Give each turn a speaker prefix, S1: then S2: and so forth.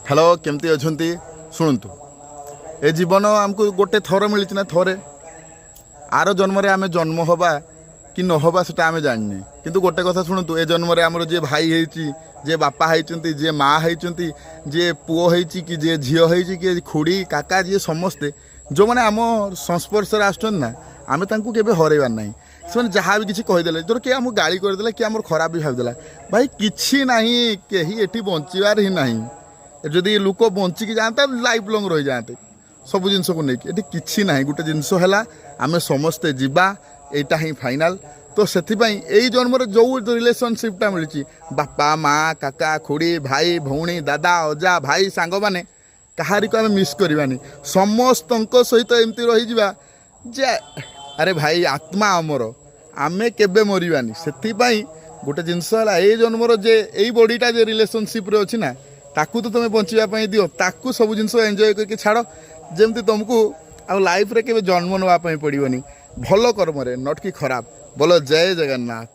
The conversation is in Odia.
S1: ହ୍ୟାଲୋ, କେମିତି ଅଛନ୍ତି? ଶୁଣନ୍ତୁ, ଏ ଜୀବନ ଆମକୁ ଗୋଟେ ଥର ମିଳିଛି ନା ଥରେ। ଆର ଜନ୍ମରେ ଆମେ ଜନ୍ମ ହେବା କି ନ ହେବା, ସେଟା ଆମେ ଜାଣିନେ। କିନ୍ତୁ ଗୋଟେ କଥା ଶୁଣନ୍ତୁ, ଏ ଜନ୍ମରେ ଆମର ଯିଏ ଭାଇ ହେଇଛି, ଯିଏ ବାପା ହେଇଛନ୍ତି, ଯିଏ ମା ହେଇଛନ୍ତି, ଯିଏ ପୁଅ ହେଇଛି କି ଯିଏ ଝିଅ ହେଇଛି, କି ଖୁଡ଼ି, କାକା, ଯିଏ ସମସ୍ତେ ଯେଉଁମାନେ ଆମ ସଂସ୍ପର୍ଶରେ ଆସୁଛନ୍ତି ନା, ଆମେ ତାଙ୍କୁ କେବେ ହରେଇବାର ନାହିଁ। ସେମାନେ ଯାହା ବି କିଛି କହିଦେଲେ, ଧର କିଏ ଆମକୁ ଗାଳି କରିଦେଲା, କିଏ ଆମର ଖରାପ ବି ଭାବିଦେଲା, ଭାଇ, କିଛି ନାହିଁ। କେହି ଏଠି ବଞ୍ଚିବାର ହିଁ ନାହିଁ। ଯଦି ଲୋକ ବଞ୍ଚିକି ଯାଆନ୍ତା, ଲାଇଫ୍ ଲଙ୍ଗ୍ ରହିଯାଆନ୍ତେ ସବୁ ଜିନିଷକୁ ନେଇକି। ଏଠି କିଛି ନାହିଁ। ଗୋଟେ ଜିନିଷ ହେଲା, ଆମେ ସମସ୍ତେ ଯିବା, ଏଇଟା ହିଁ ଫାଇନାଲ୍। ତ ସେଥିପାଇଁ ଏଇ ଜନ୍ମରେ ଯେଉଁ ରିଲେସନସିପ୍ଟା ମିଳିଛି, ବାପା, ମା, କାକା, ଖୁଡ଼ି, ଭାଇ, ଭଉଣୀ, ଦାଦା, ଅଜା, ଭାଇ, ସାଙ୍ଗମାନେ, କାହାରିକୁ ଆମେ ମିସ୍ କରିବାନି। ସମସ୍ତଙ୍କ ସହିତ ଏମିତି ରହିଯିବା ଯେ ଆରେ ଭାଇ, ଆତ୍ମା ଆମର, ଆମେ କେବେ ମରିବାନି। ସେଥିପାଇଁ ଗୋଟେ ଜିନିଷ ହେଲା, ଏଇ ଜନ୍ମର ଯେ ଏଇ ବଡ଼ିଟା ଯେ ରିଲେସନସିପ୍ରେ ଅଛି ନା, ତାକୁ ତ ତୁମେ ବଞ୍ଚିବା ପାଇଁ ଦିଅ। ତାକୁ ସବୁ ଜିନିଷ ଏନ୍ଜୟ କରିକି ଛାଡ଼, ଯେମିତି ତୁମକୁ ଆଉ ଲାଇଫ୍ରେ କେବେ ଜନ୍ମ ନେବା ପାଇଁ ପଡ଼ିବନି। ଭଲ କର୍ମରେ, not କି ଖରାପ। ବୋଲ ଜୟ ଜଗନ୍ନାଥ।